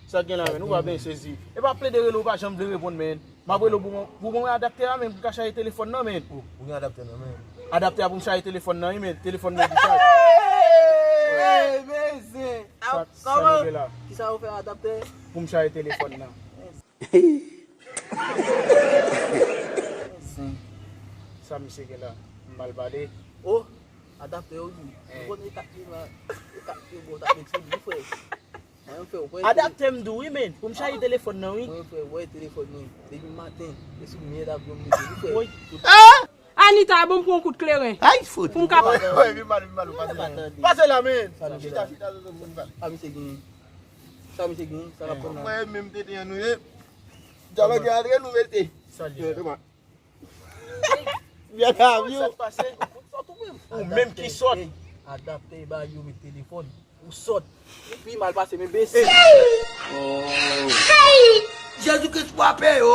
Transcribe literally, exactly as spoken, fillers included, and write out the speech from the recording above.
Sa gen la, men, ou pa byen sezi. E pa plede rele, ou pa janm vle reponn, men. M ap rele w pou mwen, pou mwen adaptè a, men, pou m ka chaje telefòn nan, men. Ou, ou gen adaptè nan men. Adaptè a pou m chaje telefòn nan, wi, men. Telefòn mwen ki chaje. Hey, men, zen. Sa, sa nou gen la? Kisa ou fè adaptè? Pou m chaje telefòn nan. Zen. Sa misye gen la? M mal pale. Oh, adaptè yo di. Ou konnen e kat pye la, e kat pye bò, t ap met sou li, frè. Mwen, m fè w kwè. Adaptè m di w, wi, men. Pou m chaje telefòn nan, wi. Mwen, frè, wè telefòn mwen. Depi maten, e sou mye l ap yon mete, wi, frè. Anita, bon, m pran yon kout kleren. Ay, fout. Pou m kapab. Wè, wè, vin pale, vin pale, pase la. Pase la, men. Chita, chita, chita, vin pale. Sa misye gen. Sa misye gen, sa l ap pran nan. Wè, menm tete an nou ye. Dyalòg yo antre nou mete. Sa l ye. Byen avyon. Ou menm ki sòt. Adaptè ba yo met telefòn. Ou sòt. Ou pi mal pase m, enbesil. Jezi Kris frape yo.